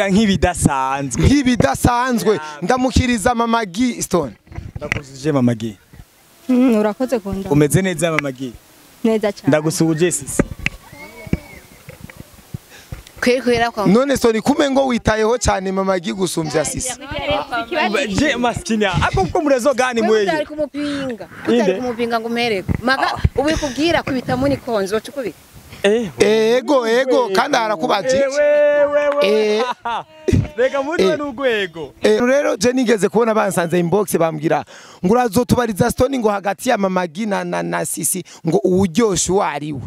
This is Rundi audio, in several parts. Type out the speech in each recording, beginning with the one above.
Nk'ibidasanzwe. Nk'ibidasanzwe. Ndamukiriza Mama G Stone. Ndakuzije Mama G. Urakoze kunda. Umeze neza Mama G? Neza cyane. Ndagusuhuje sisi. Kwera kwa. None Stone kume ngo witayeho cyane Mama G gusumbya sisi. Je maskini ako ko murezo gani mweye. Utari kumupinga. Utari kumupinga ngo umereko. Maga ubikubwira kubita muri konzo cukubita. Ego ego kandi arakubajije. Wewe. Reka mutwe n'ugwego. Rero je nigeze kubona bansanze inbox bambwira ngo urazotubariza Stone ngo hagati ya Mama G na Sisi ngo uwuryoshe wariwe.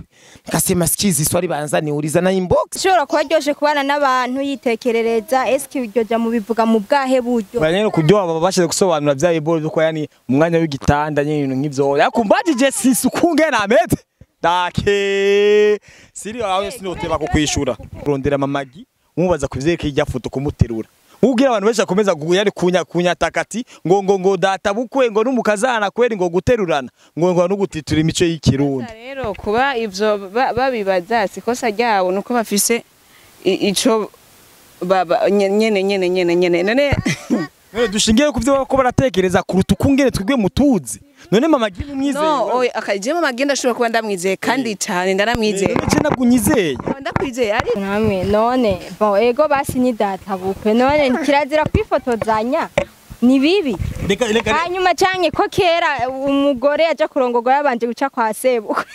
Nkasema sikizi swali banza niuriza na inbox. Ushobora kuba ryoshe kubana n'abantu yitekerereza eske iryo mu bivuga mu bwahe buryo. Banyene kuryoha baba bashize gusobanura bya iboro byo yani umwanya w'igitanda nyine nk'ivyo. Yakumbajije Sisi ukungena amete. Dake siri aho sinoteba kukwishura. Kurondera Mama G umubaza kuvyereka ijya foto kumuterura. Ubwira abantu benshi akomeza yari kunya takati ngo ngo ngo data bukwe ngo numukazana kweri ngo guterurana ngo ngo nugutitura imico y'ikirundi. Rero kuba ivyo babibaza sikosa ryabo nuko bafise ico baba nyene nyene nyene nyene none none dushingiye kuvyo ko baratekereza kuruta ukungene twigwe mutuzi. None Mama G umwizeye? No, oya akaje Mama G ndashobora kuba ndamwizeye kandi cyane ndaramwizeye. None nabwo unyizeye? Ndakwizeye ari namwe none bon ego basi ni data bukwe none kirazira kwifotozanya ni bibi. Reka hanyuma canke ko kera umugore aja kurongogwa yabanje guca kwa sebukwe.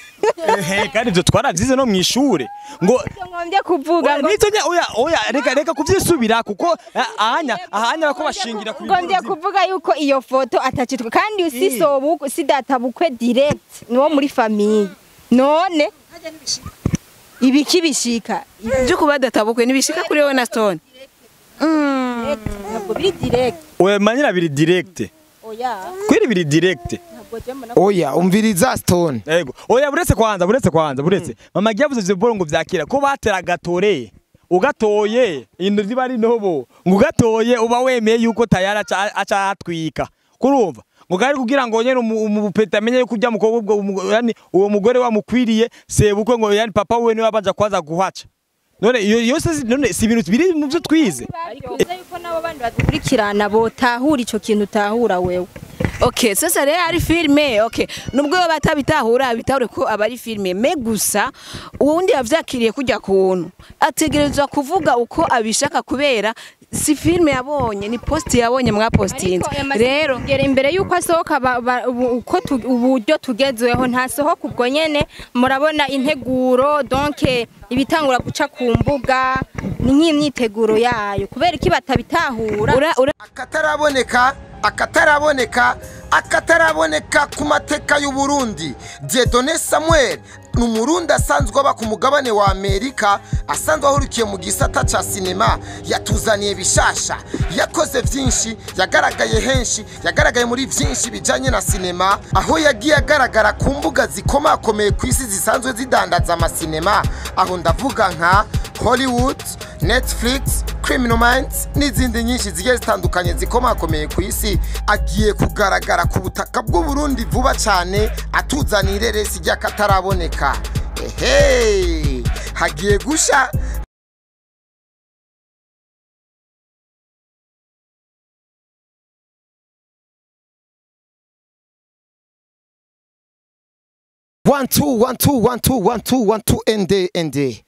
Kandi ivyo twaravyize no mwishure ngo ngombye kuvuga ngo nito oya oya reka reka kuvyisubira kuko ahanya ahanya bako bashingira ku ngombye kuvuga yuko iyo foto atacitwe kandi usisobukwe si data bukwe direct niwo muri famille none ibiki bishika byo kuba data bukwe nibishika kuri wewe na Stone. Ntabwo biri direct. Oya manyira biri direct. Oya. Kwiri biri direct. Oya umviriza Stone. Yego. Oya buretse kwanza buretse kwanza buretse. Mama G yavuze ivyo boro ngo vyakira ko batera gatore. Ugatoye indu ziba ari nobo. Ngo ugatoye uba wemeye yuko tayara aca atwika. Kurumva. Ngo gari kugira ngo nyene umupeta amenye yuko ujya mukobwa ubwo yani uwo mugore wamukwiriye sebukwe ngo yani papa wewe niwe abanja kwaza guhaca. None iyo yose none si ibintu biri mu byo twize. Ariko yuko nabo bandi badukurikirana botahura ico kintu tahura wewe. Okay, sasa rero ari filme, okay. Nubwo yo batabitahura bitahure ko abari filme, me gusa uwundi yavyakiriye kujya kuntu. Ategerezwa kuvuga uko abishaka kubera si filme yabonye ni post yabonye mwapostinze. Rero ngere imbere yuko asohoka uko uburyo tugezweho ntasohoka ubwo nyene murabona integuro donc ibitangura guca ku mbuga ni nk'imyiteguro yayo kubera iki batabitahura. Akataraboneka akataraboneka akataraboneka ku mateka y'u Burundi. Dieudonné Samuel ni umurundi asanzwe aba ku mugabane wa Amerika asanzwe ahurikiye mu gisata ca sinema yatuzaniye bishasha yakoze vyinshi yagaragaye henshi yagaragaye muri vyinshi bijanye na sinema aho yagiye agaragara ku mbuga zikomakomeye ku isi zisanzwe zidandaza amasinema aho ndavuga nka Hollywood, Netflix, Criminal Minds n'izindi nyinshi zigiye zitandukanye zikomakomeye ku isi. Agiye kugaragara ku butaka bw'u Burundi vuba cyane atuzanire resi ry'akataraboneka. Ehe, hagiye gusha. One two one two one two one two one two nd nd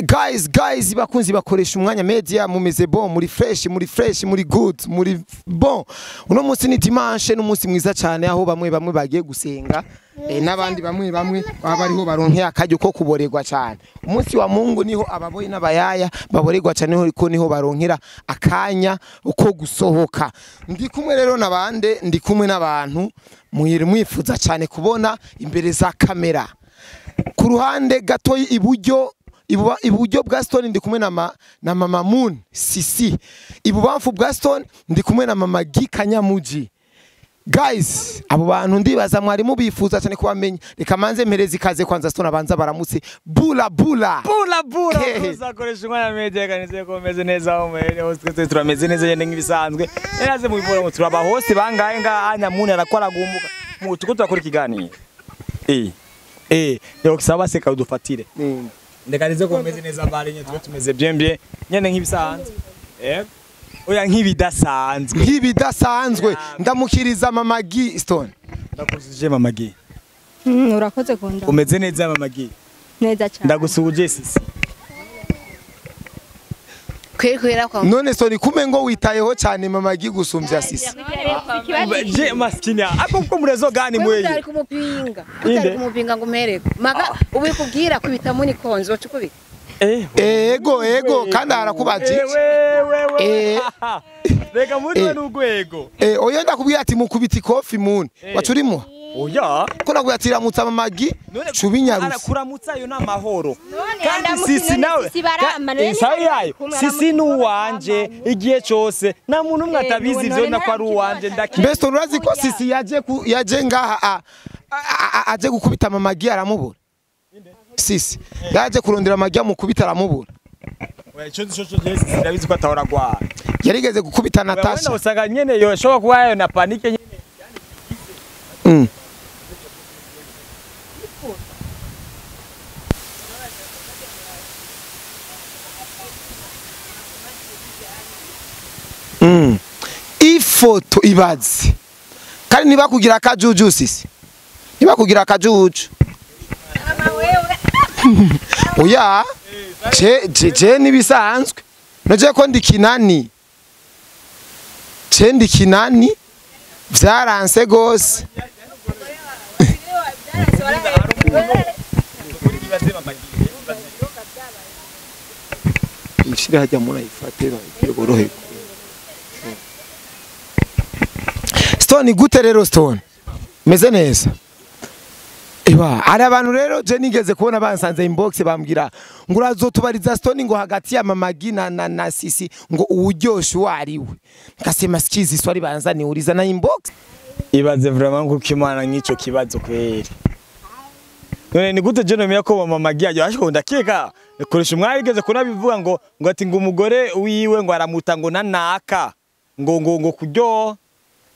guys guys bakunzi bakoresha umwanya media mumeze bon muri fresh muri fresh muri good muri bon. Uno munsi ni dimanche n'umunsi mwiza cyane aho bamwe bamwe bagiye gusenga n'abandi bamwe bamwe baba ariho baronkeye akaryo ko kuborerwa cyane. Umunsi wa Mungu niho ababoyi n'abayaya baborerwa cyane ko niho baronkera akanya uko gusohoka. Ndi kumwe rero nabande ndi kumwe n'abantu mwifuza cyane kubona imbere za kamera. Ku ruhande gato iburyo iburyo bwa Stone ndi kumwe na Mama Moon Sisi. Ibubamfu bwa Stone ndi kumwe na Mama G Kanyamuji. Guys, abo bantu ndibaza mwari mubifuza cyane kubamenya. Reka manze mpereze ikaze kwanza Stone abanza baramutse. Bula bula. Bula bula. Tuzakoresha umwanya media kanise ko meze neza aho muhere hose twese turameze neza nyene nk'ibisanzwe. Eraze mubibora mu turaba hose bangaye ngaha Moon arakora gumbuka. Mu tuko turakora ikiganiro. Yo kisaba se kadufatire. Ndekanize ko meze neza bari nyene twe tumeze bien bien nyene nk'ibisanzwe. Oya nk'ibidasanzwe. Nk'ibidasanzwe ndamukiriza Mama G Stone. Ndakuzije Mama G. Urakoze kunda. Umeze neza Mama G? Neza cyane. Ndagusuhuje sisi. Kwera kwa. None Stone kume ngo witayeho cyane Mama G gusumbya sisi. Je maskini ako ko murezo gani mweye. Utari kumupinga. Utari kumupinga ngo umereko. Maga ubikubwira kubita muri konzo cukubita. Ego ego kandi arakubajije. Reka mutwe n'ugwego. Oya ndakubwira ati mukubita ikofi muni. Wacurimo? Oya. Ko nakubwira ati ramutsa Mama G cubinyarutse. Arakuramutsa yo namahoro. Kandi sisi nawe. Sisi nuwanje igihe cyose nta muntu umwe atabizi ivyo nako ari uwanje ndaki. Mbese urazi ko sisi yaje ngaha aje gukubita Mama G aramubura. Sisi yaje kurondera amajya mukubita aramubura. Oya ico cyo je ndabizi ko atahora gwa. Yarigeze gukubita Natasha. Wewe usanga nyene yo shobora kuba yayo na panique nyene. Ifoto ibaze. Kandi niba kugira akajuju sisi. Niba kugira akajuju. Oya je nibisanzwe noje ko ndi kinani ce ndi kinani vyaranse gose. Ishire hajya mura ifate borohe. Stone gute rero Stone meze neza. Eba ari abantu rero je nigeze kubona bansanze inbox bambwira ngo urazotubariza Stone ngo hagati ya Mama G na Sisi ngo uwuryoshe wariwe. Nkasema sikizi swali banza ni uriza na inbox. Ibaze vraiment ngo kimana nk'ico kibazo kweri. None ni gute je nomenya ko Mama G aje ashiko ndakeka koresha umwari igeze kunabivuga ngo ati ngo umugore wiwe ngo aramuta ngo nanaka ngo ngo ngo kuryo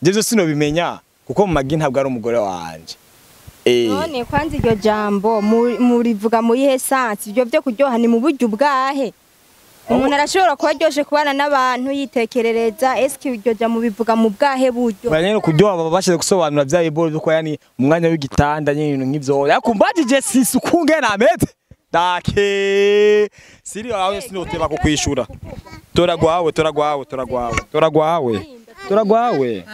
je sinobimenya kuko Mama G ntabwo ari umugore wanje. None kwanza iryo jambo murivuga muri essence ibyo byo kuryoha ni mu buryo bwahe? Umuntu arashobora kuba aryoshe kubana n'abantu yitekerereza eske iryo jambo bivuga mu bwahe buryo? Banyene kuryoha baba bashize gusobanura bya iboro byo yani umwanya w'igitanda nyine ibintu nk'ivyo. Yakumbajije sisi ukungena amete. Dake siri aho sinoteba kukwishura. Toragwawe toragwawe toragwawe toragwawe toragwawe.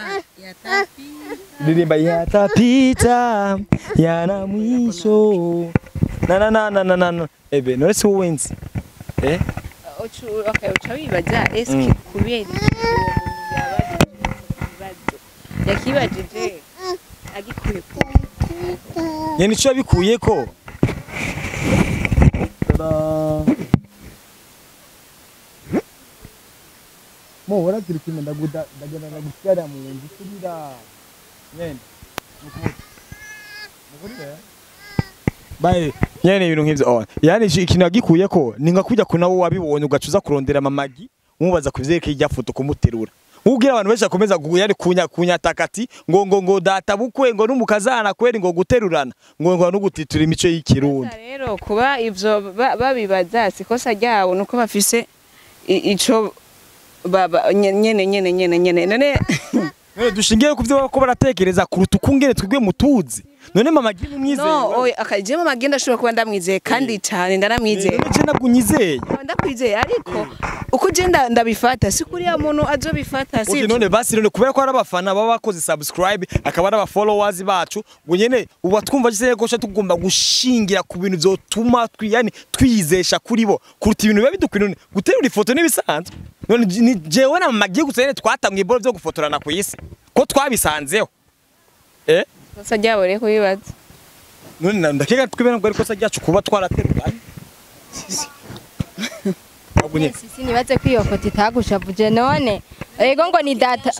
Ririmba yatapita yana mwisho na na na na na na ebe none si wowe nzi okay uca wibaza eske kubera yakibajije agikuye ko nyene ico yabikuye ko mo warazira kimwe ndaguda ndagenda ndagusyara mu nzu subira nyene mukurire baye nyene ibintu nk'ivyo oh yani ikintu yagikuye ko ni nka kujya kuna wowe wabibonye ugacuza kurondera Mama G umubaza kuvyereka ijya foto kumuterura ubwira abantu benshi akomeza yari kunya takati ngo ngo ngo data bukwe ngo numukazana kweri ngo guterurana ngo ngo nugutitura imico y'ikirundi. Rero kuba ivyo babibaza sikosa ryabo nuko bafise ico baba nyene nyene nyene nyene none none dushingiye ku byo bako baratekereza kuruta ukungene twigwe mutuzi. None Mama G umwizeye? No oya akaje Mama G ndashobora kuba ndamwizeye kandi cyane ndaramwizeye. None je nabwo unyizeye? Ndakwizeye ariko uko je ndabifata si kuri ya muntu azobifata si. Okay none basi none kubera ko ari abafana baba bakoze subscribe akaba ari aba followers bacu ngo nyene uba twumva je ko tugomba gushingira ku bintu byotuma yani twizesha kuri bo kuruta ibintu biba bidukwira. None guterura ifoto nibisanzwe. None ni jewe na Mama G gusa nyene twatangiye iboro byo gufotorana ku isi ko twabisanzeho. Kosa ryabo rero kubibaza. None ndakeka twibera ngo ariko ryacu kuba twarateruranye. Sisi nibaze ko iyo foto itagushavuje none ego ngo ni data.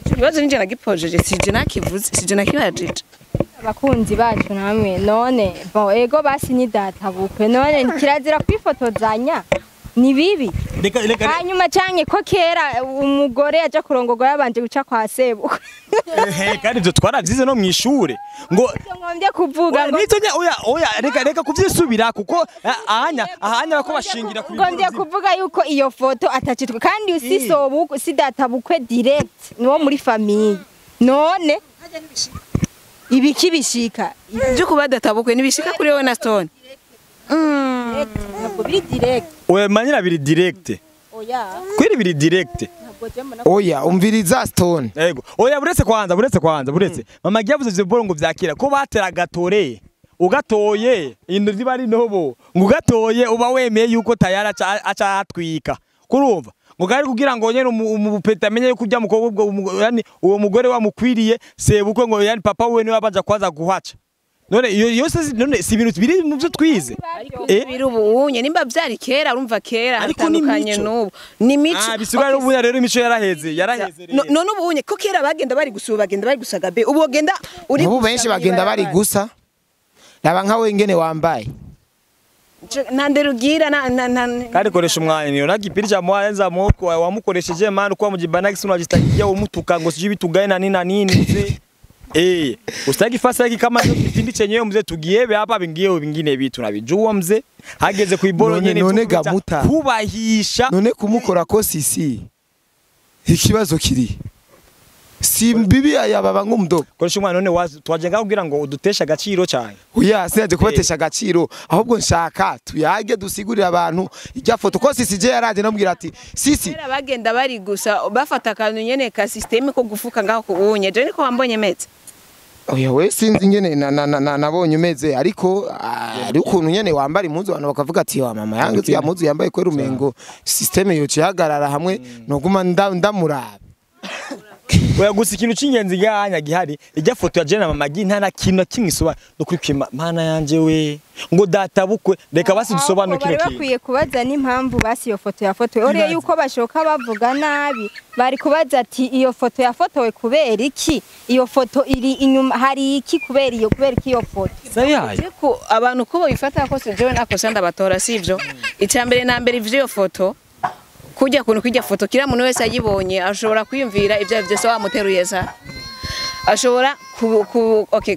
Ikibazo nije nagipojeje sije nakivuze sije nakibajije. Abakunzi bacu namwe none bon ego basi ni data bukwe none kirazira kwifotozanya. Ni bibi. Reka reka. Hanyuma canke ko kera umugore aja kurongorwa yabanje guca kwa sebukwe. Ehe, kandi ivyo twaravyize no mwishure ngo Ngombye kuvuga ngo nitso oya oya, reka reka kuvyisubira kuko ahanya ahanya bako bashingira ku ngombye kuvuga yuko iyo foto atacitwe kandi si sobukwe, si databukwe direct, niwo muri famille. None ibiki bishika? Byo kuba databukwe nibishika kuri wowe na Stone. Ntabwo biri direct. Oya, manyira biri direct. Oya. Kwiri biri direct. Ntabwo je mbona. Oya, umviriza Stone. Yego, oya, buretse kwanza, buretse kwanza, buretse. Mama yavuze ivyo boro ngo vyakira ko batera gatore ugatoye indu ziba ari ntobo, ngo ugatoye uba wemeye yuko tayari aca atwika, kurumva ngo kari kugira ngo nyene umupeta amenye yuko ujya mukobwa yani uwo mugore wamukwiriye sebukwe, ngo yani papa we niwe abanja kwaza guhaca. None iyo yose none si ibintu biri mu byo twize? Biri ubunye nimba vyari kera, urumva kera Ariko ni hatandukanye mico. n'ubu ni mico. Ah, bisigura ubu rero imico yaraheze, yaraheze rero. None ubunye ko kera bagenda bari gusura, bagenda bari gusaga be, ubu bagenda uri Ubu benshi bagenda bari gusa, raba nkawe ingene wambaye. Nta nderugira na na na Kandi koresha umwanya niyo nagipiri cha mwanza moko wamukoresheje mani kwa mujibana kisi unajitakia umutuka ngo sijui vitu gani na nini na nini mzee. Eh, usitaki fasa yake kama ndio kipindi chenyewe mzee, tugiebe hapa vingie vingine vitu nabijua mzee. Hageze kuiboro None- nyene none tukuita gamuta. kubahisha. None kumukora ko sisi ikibazo kiri si bibi yababa nk'umudogo. Koresha umwana none twajenga kugira ngo uduteshe agaciro cyane. Oya, sinaje kubatesha agaciro, ahubwo nshaka tuyage dusigurire abantu ijya foto ko sisi je yaraje namubwira ati sisi Kera bagenda bari gusa, bafata akantu nyene ka system ko gufuka ngaho kubunye, je niko wambonye meze. Oya, we sinzi ingene nabonye umeze, ariko ari ukuntu nyene wambara impuzu abantu bakavuga ati wa mama yangu ya mpuzu yambaye kwera umengo system yoca ihagarara hamwe noguma ndamuraba. Oya, gusa ikintu c'ingenzi gahanya gihari, ijya foto ya Jena mama gi nta na kintu na kimwe isobanura no kuri kwima mana yanje we ngo databukwe, reka basi dusobanure Ahubwo bari kino kintu. bakwiye kubaza n'impamvu basi iyo foto yafotowe uriya, yuko bashoka bavuga nabi, bari kubaza ati iyo foto yafotowe kubera iki, iyo foto iri inyuma hari iki, kubera iyo, kubera iki iyo foto. Sayaye. Ariko abantu ko babifata ko si jewe nakosa ndabatora, sivyo? Icya mbere na mbere, ivyo foto kujya kuntu kujya foto kira muntu wese ayibonye ashobora kwiyumvira ibyo ari byose, wamuteruye sa ashobora ku, ku, okay,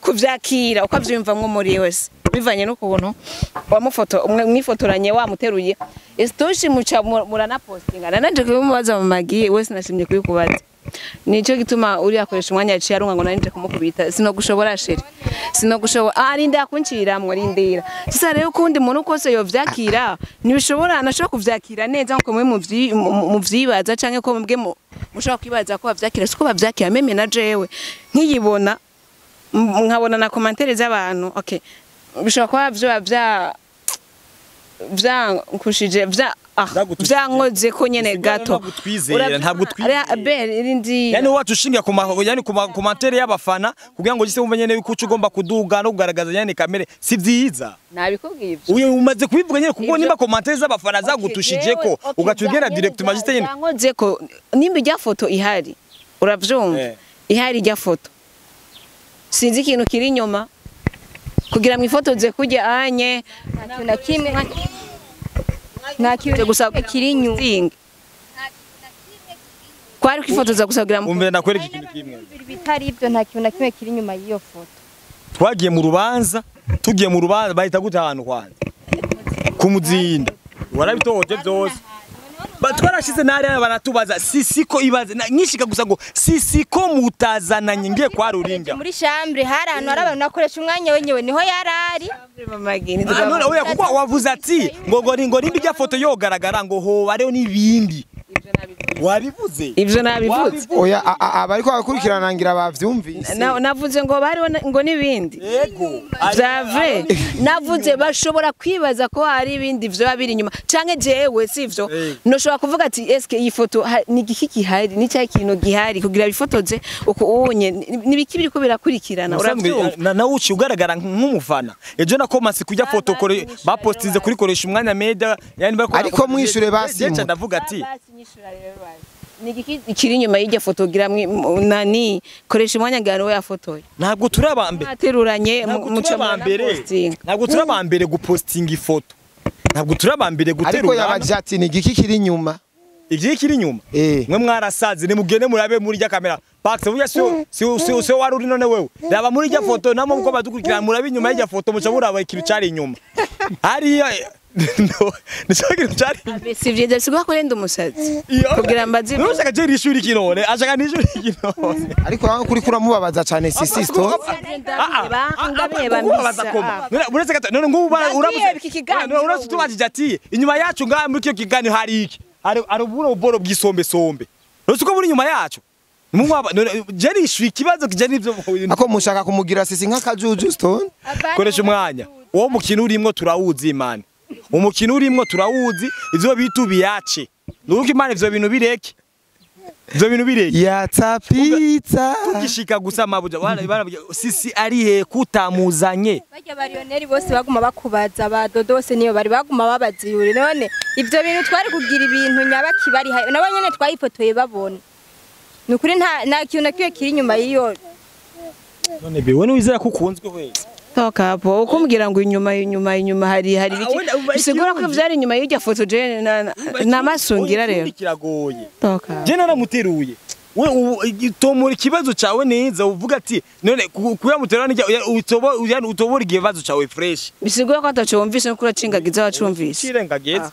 kuvyakira uko avyiyumvamwo muri wese bivanye n'ukuntu wamufoto mwifotoranye wamuteruye. Isitoshi muca muranapostinga nanje kubimubaza mu magi wese nashimye kubikubaza, nico gituma uri akoresha umwanya yaciye arunga ngo nanje kumukubita, sinogushobora chéri, sinogushobora, ah rinda kunciramwo rindira. Sasa rero ukundi muntu kose yovyakira ntibishobora nashobora kuvyakira neza nkuko mwe muvyibaza canke ko mbwe mushobora kwibaza ko bavyakira, siko bavyakira. Même na jewe nkiyibona nkabona na commentaire z'abantu, okay, bishobora kuba vyoba vya vyankushije vya Vyagutushije. vyankoze ko nyene Bisigura gato. ntabwo twizera, ntabwo twizera. Be irindi. Yani wacu ushingiye ku yani ku commentaire y'abafana kugira ngo gise wumve nyene yuko uca ugomba kuduga no kugaragaza nyene kamere, si vyiza. Nabikubwiye ivyo. Uyu umaze kubivuga nyene kuko Ivyo- nimba commentaire z'abafana zagutushije ko ugaca ugenda direct majiste nyene. Vyankoze ko nimba ijya foto ihari, uravyumva, ihari ijya foto, sinzi ikintu kiri inyuma kugira mwifotoze kujya anye. Nta kintu na kimwe, nta kintu gusa na kimwe kiri inyuma. Zinga. Kwari kwifotoza gusa kugira Umve nakwereka ikintu kimwe. Bitari ibyo, nta kintu na kimwe kiri inyuma y'iyo foto. Twagiye mu rubanza, tugiye mu rubanza bahita gute ahantu kwanza kumuzinda warabitohoje byose. Twarashize nari baratubaza sisi ko ibaze nkishika gusa ngo sisi ko mutazananye ngiye kwa Ruringa. Muri chambre hari ahantu hari abantu nakoresha umwanya wenyewe niho yarari. Ah, none oya, kuko wavuze ati ngo nimba ijya foto yogaragara ngo hoba rero n'ibindi wabivuze. Ivyo nabivuze. Oya, abariko barakurikirana ngira bavyumvise. Navuze ngo bariho ngo n'ibindi. Yego. Vya vrai navuze bashobora kwibaza ko hari ibindi vyoba biri inyuma canke jewe sivyo. Noshobora kuvuga ati eske iyi foto ni igiki gihari, ni cya kintu gihari kugira bifotoze uko unye, ni biki biriko birakurikirana, uravyumva? Na uci ugaragara nk'umufana ejo na komasi kujya foto kore bapostinze kuri koresha umwanya media yani bariko. Ariko mwishure basi Jewe ndavuga ati Basi nyishura rero basi. Ni igiki kiri inyuma y'iryo foto kugira nani koresha umwanya ngano we yafotoye ntabwo turi abambere mwateruranye ntabwo muca turi abambere muranapostinga. ntabwo turi abambere gupostinga ifoto. Ntabwo turabambire Ariko guterurana. yabaje ati ni igiki kiri inyuma? Igihe kiri inyuma. Mwe mwarasaze, nimugende murabe muri rya kamera. Pax burya si wari uri none wewe. Raba muri rya foto namwe uko badukurikirana, murabe inyuma y'irya foto, muca muraba ikintu cari inyuma. Hariya no nico kintu cari inyuma. Si vyiza, bisigura ko renda umusazi kugira mbazi. None ushaka je rishuri kinone, ashaka nishuri kinone. Ariko aho kuri kuramubabaza cyane Sisi Stone. Ndabeba Kubabaza koma. None uretse gato, none ngubu Ndabiheba iki kiganiro. Uramutse tubajije ati inyuma yacu ngaha muri kiyo kiganiro hari iki? Hari uburo buboro bw'isombe sombe. Uretse ko buri inyuma yacu. Nimwaba none je nishuye ikibazo kije n'ivyo. Ako mushaka kumugira Sisi nk'akajuju Stone. Koresha umwanya. Uwo mukino urimwo turawuzi imana. Umukino urimwo turawuzi, ivyo bitu biyace. Nuko imana ivyo bintu bireke. Ivyo bintu bireke. Yatapita. Tugishika gusa mabuja bana Sisi ari he kutamuzanye. Barya bariyoneri bose baguma bakubaza, ba dodo bose niyo bari baguma babaziyure. None ivyo bintu twari kugira ibintu nyabaki bari hayo nabo nyene twayifotoye babona. Ni ukuri nta kintu na kimwe kiri inyuma y'iyo. None bewe niwizera ko ukunzwe we. Toka hapo ukumbwira ngo inyuma inyuma inyuma hari biki Wenda uba bisigura ko ikirundi. vyari inyuma y'irya foto je namasungira rero. Kiragoye. Toka. Je naramuteruye. We utomora ikibazo cawe neza uvuga ati none kuyamuterura nijya utobora ikibazo cawe fresh. Bisigura ko ataco wumvise no kuracingagiza wacumvise. Cirengagiza.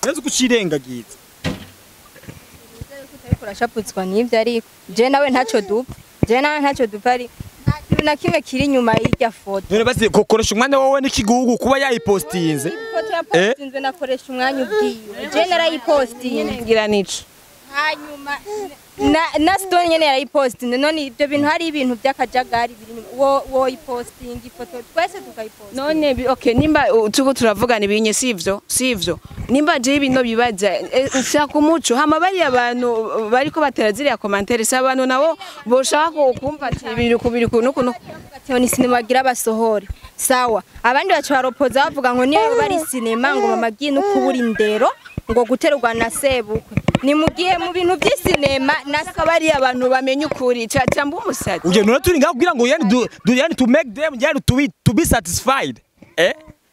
Neza kucirengagiza. Ariko urashaputswa n'ivyo, ariko je nawe ntaco dupfa, je nawe ntaco dupfa, ariko nta kintu na kimwe kiri inyuma y'irya foto. None basi kokoresha umwanya wowe n'ikigugu kuba yayipostinze. Ifoto yapostinzwe nakoresha umwanya ubwiwe, je narayipostinze Ngira nico. hanyuma na Stone nyene yarayipostinze. None ibyo bintu hari ibintu by'akajagari biri inyuma, wo woyipostinga ifoto twese tukayipostinga. None okay, nimba tuko turavugana ibinye sivyo nimba je ibintu bibaza nshaka umuco hama bari abantu bariko batera ziriya commentaire, si abantu nabo boshaka kumva ati ibiri kubiri kuno kuno. Ati ni sinema bagira basohore, sawa. Abandi baca baropoza bavuga ngo niyo bari sinema, ngo mama giye no kubura indero, ngo guterwa na sebukwe ni mu gihe mu bintu by'isinema na Saka bari abantu bamenye ukuri cyamba umusazi. Uje none turi ngaho kugira ngo yani yani to make them yani to be satisfied.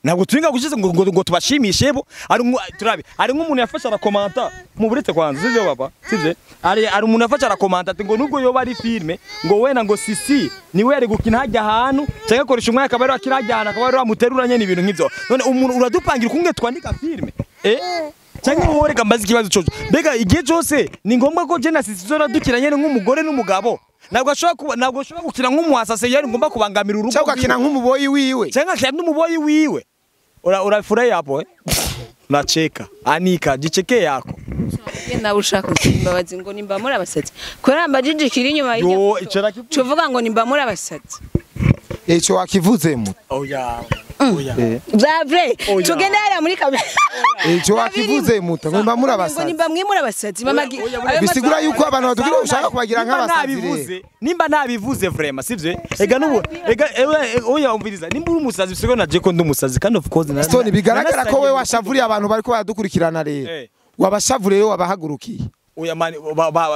Ntabwo turi ngaho gushize ngo tubashimishe bo. Ari turabe ari nk'umuntu yafashe arakomanta mu buretse kwanza, sivyo papa, sivyo? Ari umuntu yafashe arakomanta ati ngo nubwo yoba ari filme ngo wena ngo Sisi niwe yari gukina hajya ahantu cyangwa akoresha umwanya akaba ari akira hajya ahantu akaba ari wamuterura nyene ibintu nk'ivyo. None umuntu uradupangira ukunge twandika filme cyangwa wowe reka mbaze ikibazo cyo mbega igihe cyose ni ngombwa ko je na Sisi zora dukina nyene nk'umugore n'umugabo? Ntabwo ashobora kuba, ntabwo ashobora gukina nk'umuhasase yari ngomba kubangamira urugo Cyangwa ugakina nk'umuboyi wiwe. cyangwa akina n'umuboyi wiwe. Urafurahi hapo Unacheka. Anika jicheke yako. Ye nawe ushaka imbabazi ngo nimba muri abasazi kubera mbajije kiri inyuma y'irya Yo foto. icara kivuze. Cuvuga ngo nimba muri abasazi. Ico wakivuzemo. Oya. Oya. Bya vrai Oya. tugende hariya muri kamera. Ico wakivuze muta ngo nimba muri Ngo abasazi. nimba mwe muri abasazi mama Oya, oya, Bisigura yuko abantu batubwira ushaka kubagira Nimba nk'abasazi rero. nabivuze, nimba nabivuze vraiment sivyo? Ega nubu ega ewe oya umviriza, nimba uri umusazi bisigura na je ko ndi umusazi kandi of course Stone bigaragara ko we washavuriye abantu bariko baradukurikirana rero. Wabashavuriye rero wabahagurukiye. Oya mani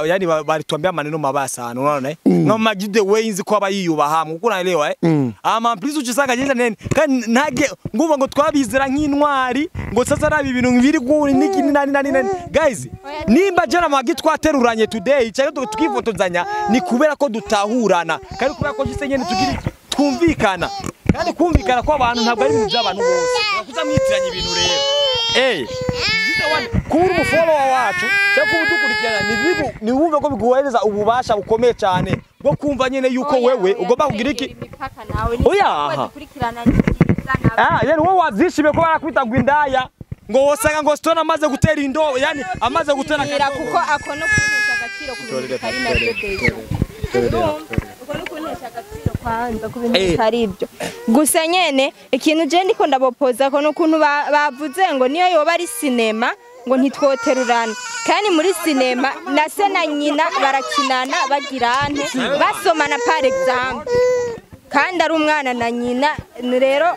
yani balituambia maneno mabaya sana unaona Ngoma jide way nzi ko abayiyubaha kuko unaelewa Ama please uchisanga jenza nene kandi ntage nguva ngo twabizera nk'intwari ngo sasa rabi ibintu biri ku niki nani nani nani guys nimba jana magi twateruranye today cyangwa tukifotozanya ni kubera ko dutahurana kandi kubera ko jise nyene tugira twumvikana kandi kumvikana ko abantu ntabwo ari ibintu by'abantu bose kuza mwitiranya ibintu rero kuba uri umufollower wacu cyangwa kuba udukurikirana ni wumve ko biguhereza ububasha bukomeye cyane bwo kumva nyene yuko wewe ugomba kugira iki. Oya, aha. Yani wowe wavyishimiye ko barakwita ngo indaya ngo wosanga ngo Stone amaze gutera indobo yani amaze gutera kuko ako no kuntesha agaciro ku bintu bitari nabyo dejo. Uko no kuntesha agaciro kwanza ku bintu bitari ibyo. Gusa nyene ikintu je ndiko ndabopoza ko n'ukuntu bavuze ngo niyo yoba ari sinema ngo ntitwoterurana kandi muri sinema na se na nyina barakinana bagirante basomana par exemple kandi ari umwana na nyina. Rero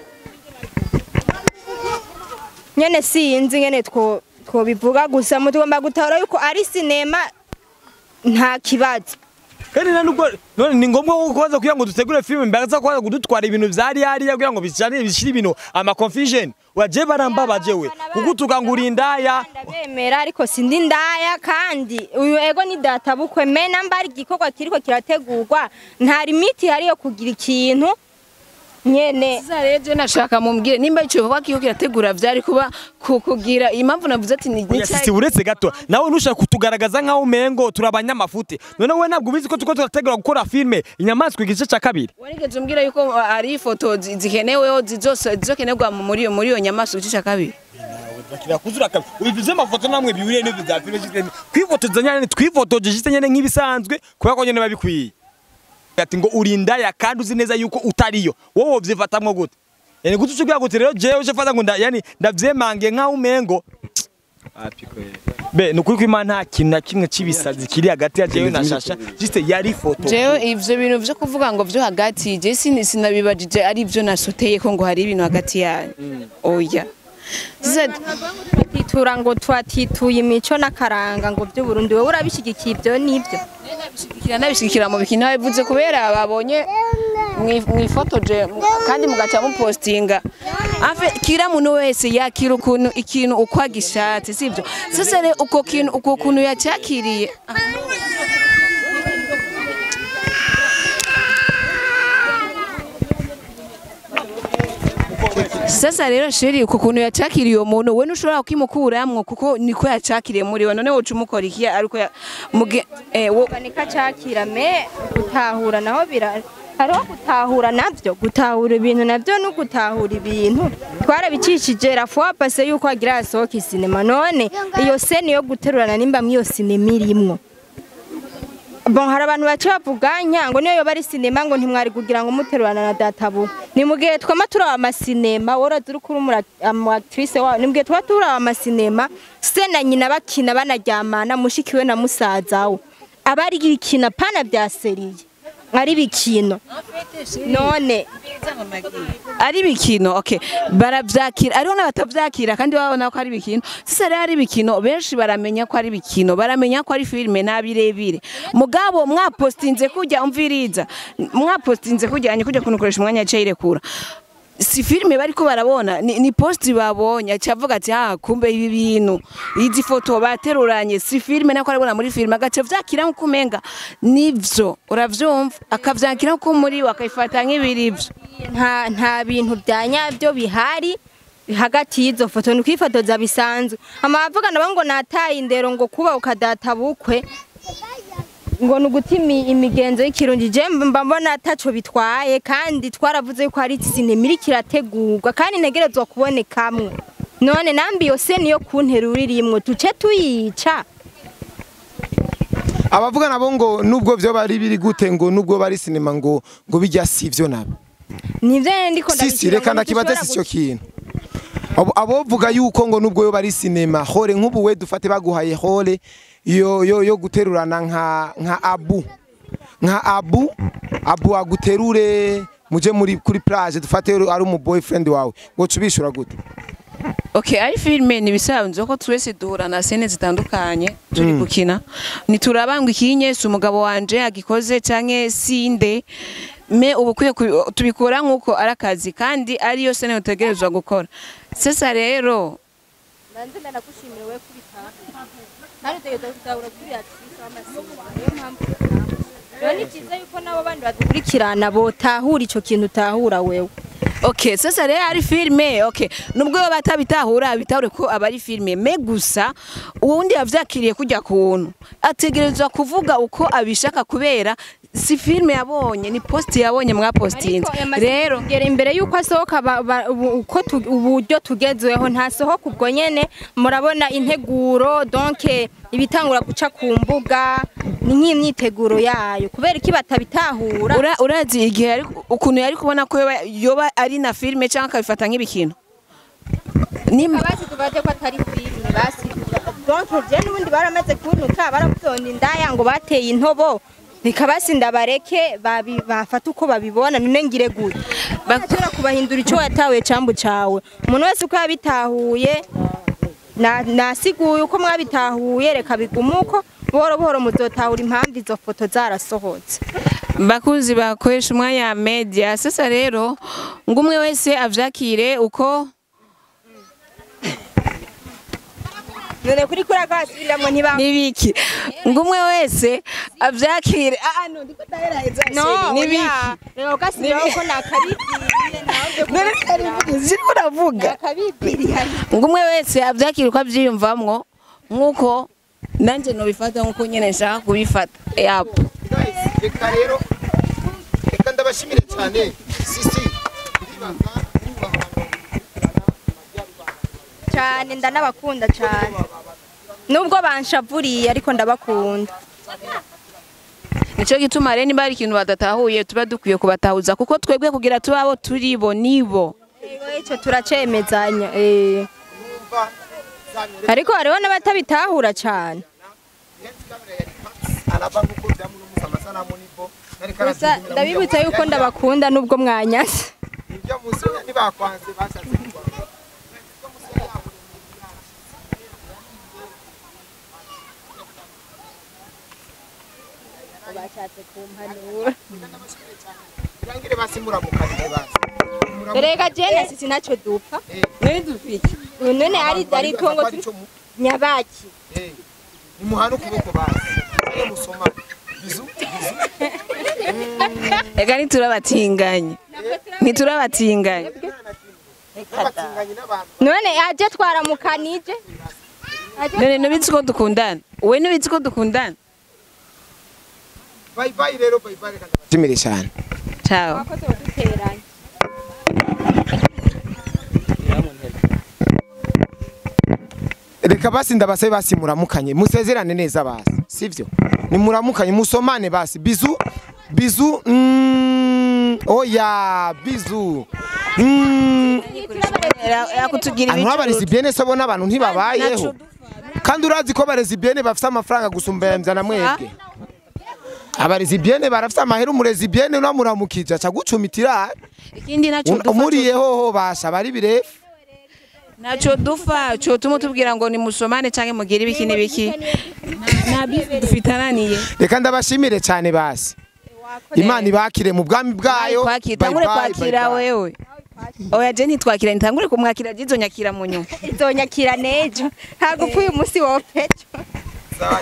nyene sinzi nyene twobivuga gusa mutugomba gutahura yuko ari sinema nta kibazo. Kandi na nubwo none ni ngombwa ko kubaza kugira ngo dutegure filime mbaza kwaza kudutwara ibintu vyari hariya kugira ngo bijane bishire ibintu ama confusion. Waje barambabaje we kugutuka ngo uri indaya. Ndabemera ariko sindi ndaya, kandi uyu ego ni data bukwe me namba ari igikorwa kiriko kirategurwa, nta limiti hari yo kugira ikintu nyene. Sasa rero je nashaka mumbwire nimba ico gikorwa kiriko kirategura vyari kuba kukugira impamvu navuze ati ni Oya, sisi uretse gato nawe ntushaka kutugaragaza nkaho umengo turi abanyamafute. None we ntabwo ubizi ko tuko turategura gukora filime inyamaswa igice ca kabiri? Warigeze umbwira yuko ari ifoto zikeneweho zizokenerwa muri iyo nyamaswa igice ca kabiri. Kuzura kabiri ubivuze amafoto namwe bihuriye n'ibyo bya filime kwifotoza nyane twifotoje jise nyene nk'ibisanzwe kubera ko nyene babikwiye. Ati ngo uri indaya kandi uzi neza yuko utariyo, wowe wovyifatamwo gute? Yani gute ucugira gute rero jewe uje fata ngo yani ndavyemange nkaho umengo be nukuri ko Imana nta kintu na kimwe c'ibisazi kiri hagati ya jewe na Shasha, juste yari foto. Jewe ivyo bintu vyo kuvuga ngo vyo hagati je sinabibajije ari ivyo nasoteye ko ngo hari ibintu hagati yanyu. Oya. Titura ngo twatituye imico n'akaranga ngo by'u Burundi, wowe urabishigikiye ibyo nibyo? Nabishigikira mu bikino bivuze kubera babonye mwifotoje kandi mugaca mupostinga. Afe kira muntu wese yakira ukuntu ikintu uko agishatse, sivyo? Sasa rero uko kintu uko kuntu yacyakiriye Sasa rero sheri uko kuntu yacakiriye uwo muntu we ntushobora kukimukuramwo kuko niko yacakiriye muri we, none woca umukora iki ariko wo cakira me gutahura naho bira hariho gutahura navyo, gutahura ibintu navyo no gutahura ibintu twarabicishije la fois passée yuko agira asohoka sinema, none iyo scène yo guterurana nimba mwiyo sinema irimwo. Bon, hari abantu bace bavuganya ngo niyo yoba ari sinema ngo ntimwari kugira ngo muterurana na databu. Ni mugihe twama turaba amasinema woraza uri kuri umu actrice wawe, ni mugihe twama turaba amasinema se na nyina bakina banaryamana mushikiwe na musaza we abari gikina pana bya seriye ari bikino. None ari bikino, okay, baravyakira ariho n'abatavyakira kandi babona ko ari bikino. Sasa rero ari bikino benshi baramenya ko ari bikino, baramenya ko ari filime nabirebire. Mugabo mwapostinze kujya umviriza, mwapostinze kujya anye kujya kunukoresha umwanya cyayirekura. Si filime bariko barabona ni post babonye acavuga ati ah kumbe ibi bintu izi foto bateruranye si filime nako arabona muri filime agace vyakira nko kumenga nivyo uravyumva akavyakira nko muri wakayifata nk'ibirivyo. Nta bintu bya nyabyo bihari hagati y'izo foto, ni kwifotoza bisanzwe. Amavuga nabo ngo nataye indero ngo kuba ukadata bukwe ngo nuguti imigenzo y'ikirundi, je mba mbona ataco bitwaye kandi twaravuze yuko hari sinema iri kirategurwa kandi ntegerezwa kubonekamwo. None nambi yose niyo kunterura irimwo tuce tuyica. Abavuga nabo ngo nubwo vyo bari biri gute ngo nubwo bari sinema ngo bijya sivyo nabo. Nivyo ndiko ndabishira. Sisi reka ndakibaze si cyo kintu. Abovuga yuko ngo nubwo yo bari sinema hore nk'ubu we dufate baguhaye hore yo yo yo guterurana nka Abu nka Abu aguterure muje muri kuri plage dufate ari umu boyfriend wawe ngo cubishura gute? Okay, ari filme ni bisanzwe ko twese duhura na scene zitandukanye turi gukina, niturabangwa ikinye si umugabo wanje agikoze canke sinde me ubukwiye tubikora nkuko ari akazi kandi ari yo scene utegerezwa gukora. Sasa rero nanze ndanakushimira we kubitaha kandi utegerezwa kuzahura turi actrice w'amasinema, niyo mpamvu rero ni byiza yuko nabo bandi badukurikirana botahura ico kintu utahura wewe. Okay, sasa rero ari filme, okay, nubwo batabitahura bitahure ko abari filme me gusa uwundi yavyakiriye kujya kuntu ategerezwa kuvuga uko abishaka kubera si filme yabonye ni post yabonye mwapostinze. Rero gera imbere yuko asohoka uko uburyo tugezweho ntasohoka ubwo nyene murabona integuro donc ibitangura guca ku mbuga ni nk'imyiteguro yayo kubera iki batabitahura. Urazi igihe ukuntu yari kubona ko yoba ari na filme cyangwa akabifata nk'ibikino nimba basi tubate ko atari filme basi donc je n'ubundi baramaze kuntuka baravuze indaya ngo bateye intobo bikabasi ndabareke bafata uko babibona none ngire gute bashobora kubahindura ico watawe cambu cawe. Umuntu wese uko yabitahuye nasiguye uko mwabitahuye reka bigumuko Buhoro buhoro muzotahura impamvu izo foto zarasohotse. Bakunzi bakoresha umwanya media, sasa rero ngo umwe wese avyakire uko None kuri kuri akasubiramwo ntiba nibiki, ngo umwe wese avyakire. Ah no, ndiko ndaheraheza. No, nibiki rero gasubiraho ko nakabibwiriye nawe. None karivuga ziriko uravuga. Nakabibwiriye. Ngo umwe wese avyakire uko avyiyumvamwo, nkuko nanje nobifata nkuko nyene nshaka kubifata. Yapo. Guys, reka rero, reka ndabashimire cyane sisi ndibaza nubaha Cyane ndanabakunda cyane, nubwo banshavuriye ariko ndabakunda. Nico gituma rero niba hari ikintu badatahuye tuba dukwiye kubatahuza, kuko twebwe kugira tubabo turibo nibo. Yego, ico turacemezanya eh. Ariko hariho n'abatabitahura cyane. Araba nkuko byamuno musa amasanamu nibo Gusa ndabibutsa yuko ndabakunda nubwo mwanyase. Ibyo musi ntibakwanze bashatse kukwanga. Bashatse kumpanura. Birangire basi muramukanire basi. Erega jene sisi ntacyo dupfa. None dufike None ari itongo turi nyabaki. Nimuhane ukuboko basi. Mujye musomane. Bizu bizu. Ega ntiturabatinganye, ntiturabatinganye. N'abatinganyi n'abantu. None aje twaramukanije. Aje None nubizi ko dukundana, we nubizi ko dukundana. Bye bye rero, bye bye, reka ndabashimire cyane. Ciao. Wakoze kuduteranya. Reka basi ndabasabe basi muramukanye, musezerane neza basi, sivyo? Nimuramukanye musomane basi. Bizu bizu. Oya bizu. Yakutugira Abantu b'abarezi se bona abantu ntibabayeho, kandi urazi ko abarezi biene bafite amafaranga gusumba ya na mwebwe. Abarezi biene barafite amahera, umurezi biene unamuramukije aca gucumitira. Ikindi naco dufa umuriye hoho basha bari birefu. Naco dufa cyo tuma tubwira ngo ni musomane canke mugire ibiki n'ibiki, nta bifu dufitananiye. Reka ndabashimire cyane basi, Imana ibakire mu bwami bwayo. Tangure kwakira wewe. Oya je ntitwakira, ntangure kumwakira jizo nyakira mu nyuma. Izonyakira nejo. Ntabwo upfuye umunsi wopejo. Sawa.